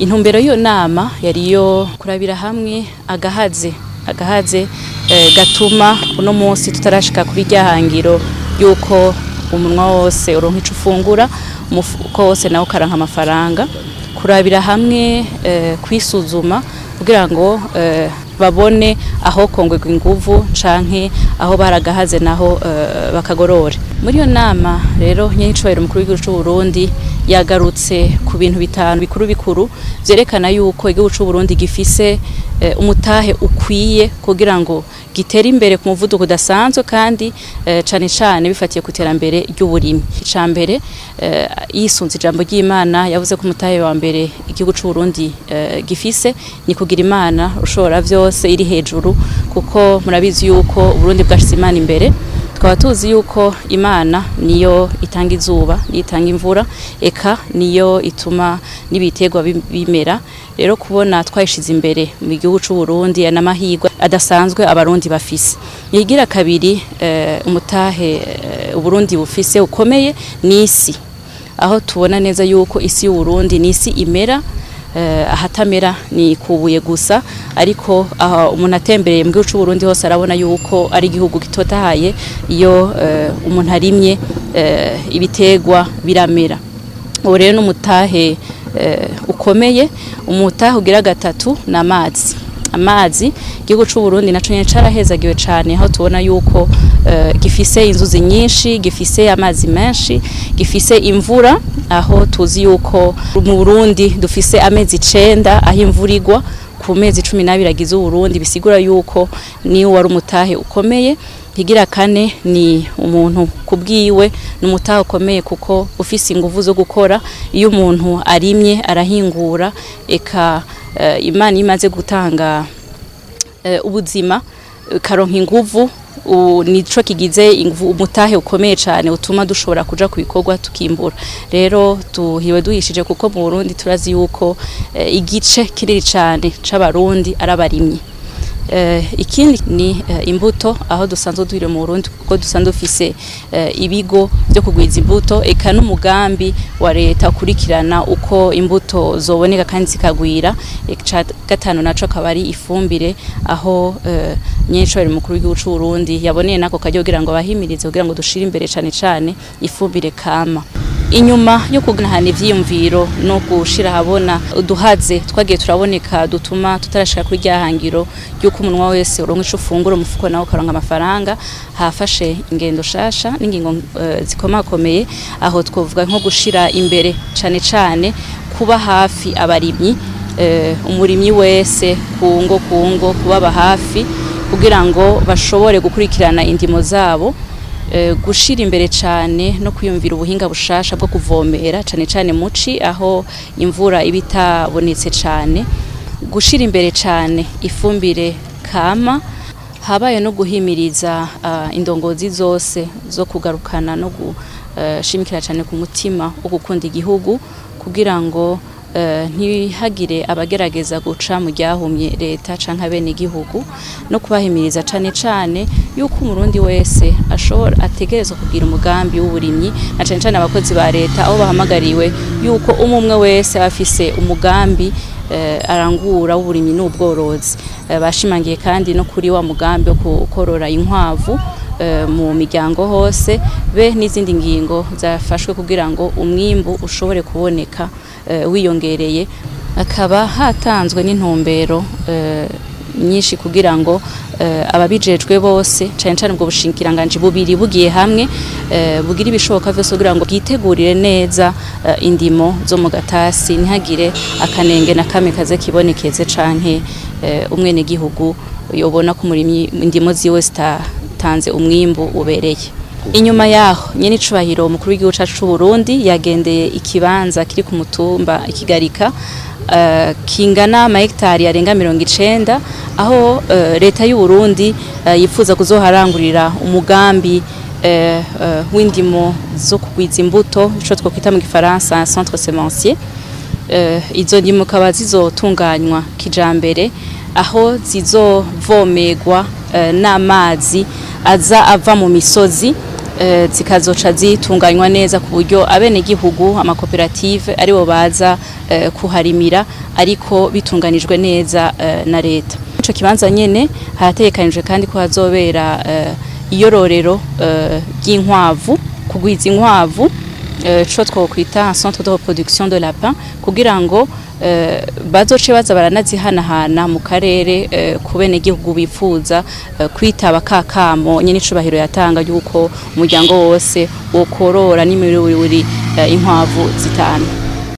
Intumbero y'iyo nama yari iyo kurabira hamwe agahaze gatuma uno munsi tutarashika kuri rya hangiro yuko umunwa wose uronka ico ufungura, umufuko wose nawo ukaronka amafaranga, kurabira hamwe, kwisuzuma kugira ngo babone aho kongegwa inguvu canke aho baragahaze naho bakagorore. Muri iyo nama rero, nyenicubahiro umukuru w'igihugu c'u Burundi yagarutse ku bintu bitanu bikuru bikuru vyerekana yuko igihugu c'u Burundi gifise umutahe ukwiye kugira ngo gitere imbere ku muvuduko udasanzwe, kandi cane cane bifatiye ku iterambere ry'uburimyi. Ica mbere, yisunze ijambo ry'Imana, yavuze ko umutahe wa mbere igihugu c'u Burundi gifise ni kugira Imana ushobora vyose iri hejuru, kuko murabizi yuko Uburundi bwashize Imana imbere. Tukaba tuzi yuko Imana niyo itanga izuba, niyo itanga imvura, eka niyo ituma n'ibiterwa bimera. Rero kubona twayishize imbere mu gihugu c'u Burundi n'amahirwe adasanzwe Abarundi bafise. Igira kabiri, umutahe Uburundi bufise ukomeye ni isi, aho tubona neza yuko isi y'u Burundi ni isi imera, ahatamera ni kubuye gusa, ariko aha umuntu atembereye mu gihugu c'u Burundi hose arabona yuko ari igihugu gitotahaye. Iyo umuntu arimye, ibiterwa biramera. Ubu rero n'umutahe ukomeye. Umutahe ugira gatatu ni amazi. Amazi, igihugu c'u Burundi naco nyene carahezagiwe cane, aho tubona yuko gifise inzuzi nyinshi, gifise amazi menshi, gifise imvura, aho tuzi yuko mu Burundi dufise amezi 9 aho imvura igwa ku mezi 12 agize Uburundi, bisigura yuko ni wari umutahe ukomeye. Igira kane ni umuntu kubwiwe, ni umutahe ukomeye kuko ufise inguvu zo gukora. Iyo umuntu arimye arahingura, eka Imana imaze gutanga ubuzima, karonka inguvu, nico kigize inguvu, umutahe ukomeye cane utuma dushobora kuja ku bikorwa tukimbura. Rero tuhiwe duhishije kuko mu Burundi turazi yuko igice kinini cane c'Abarundi arabarimyi. Ikindi ni imbuto, aho dusanzwe duhire mu Burundi kuko dusanzwe dufise ibigo byo kugwiza imbuto, eka n'umugambi wa leta ukurikirana uko imbuto zoboneka kandi zikagwira. Ica gatanu naco akaba ari ifumbire, aho nyenicubahiro umukuru w'igihugu c'u Burundi yaboneye nako karyo kugira ngo abahimirize kugira ngo dushire imbere cane cane ifumbire kama. Inyuma yo kuganahana ivyiyumviro no gushira ahabona uduhaze twagiye turaboneka dutuma tutarashika kuri rya hangiro ry'uko umunwa wese uronka ico ufungura, umufuko nawo ukaronka amafaranga, hafashe ingendo shasha n'ingingo zikomakomeye, aho twovuga nko gushira imbere cane cane kuba hafi abarimyi, umurimyi wese ku ngo kubaba hafi kugira ngo bashobore gukurikirana indimo zabo, gushira imbere cane no kwiyumvira ubuhinga bushasha bwo kuvomera cane cane muci aho imvura iba itabonetse cane, gushira imbere cane ifumbire kama. Habaye no guhimiriza indongozi zose zo kugarukana no gushimikira cane ku mutima wo gukunda igihugu, kugira ngo ntihagire abagerageza guca mu ryahumye leta canke abene igihugu, no kubahimiriza cane cane yuko Umurundi wese ashobora ategerezwa kugira umugambi w'uburimyi, na cane cane abakozi ba leta, aho bahamagariwe yuko umwe umwe wese aba afise umugambi arangura w'uburimyi n'ubworozi. Bashimangiye kandi no kuri wa mugambi wo korora inkwavu mu miryango hose, be n'izindi ngingo zafashwe kugira ngo umwimbu ushobore kuboneka wiyongereye. Akaba hatanzwe n'intumbero nyinshi kugira ngo ababijejwe bose, cane cane ubwo bushikiranganji bubiri bugiye hamwe, bugira ibishoboka vyose kugira ngo bwitegurire neza indimo zo mu gatasi, ntihagire akanenge na kamwe kaze kibonekeze canke umwenegihugu yobona ko umurimyi indimo ziwe zitatanze umwimbu ubereye. Inyuma yaho, nyene icubahiro umukuru w'igihugu cacu c'u Burundi yagendeye ikibanza kiri ku mutumba Ikigarika, kingana ama hegitari arenga 90, aho leta y'u Burundi yifuza kuzoharangurira umugambi w'indimo zo kugwiza imbuto, ico twokwita mu gifaransa centre semencier. Izo ndimo kaba zizotunganywa kijambere, aho zizovomerwa n'amazi aza ava mu misozi. Zikazoca zitunganywa neza ku buryo abenegihugu, amakoperative, aribo baza kuharimira, ariko bitunganijwe neza na leta. Ico kibanza nyene harategekanijwe kandi ko hazobera iyororero ry'inkwavu, kugwiza inkwavu, co twokwita centre de reproduction de lapin, kugira ngo bazoce baza baranazihanahana mu karere ku benegihugu bifuza kwitaba kakamo nyene icubahiro yatanga yuko umuryango wose wokorora n'imiburiburi inkwavu zitanu.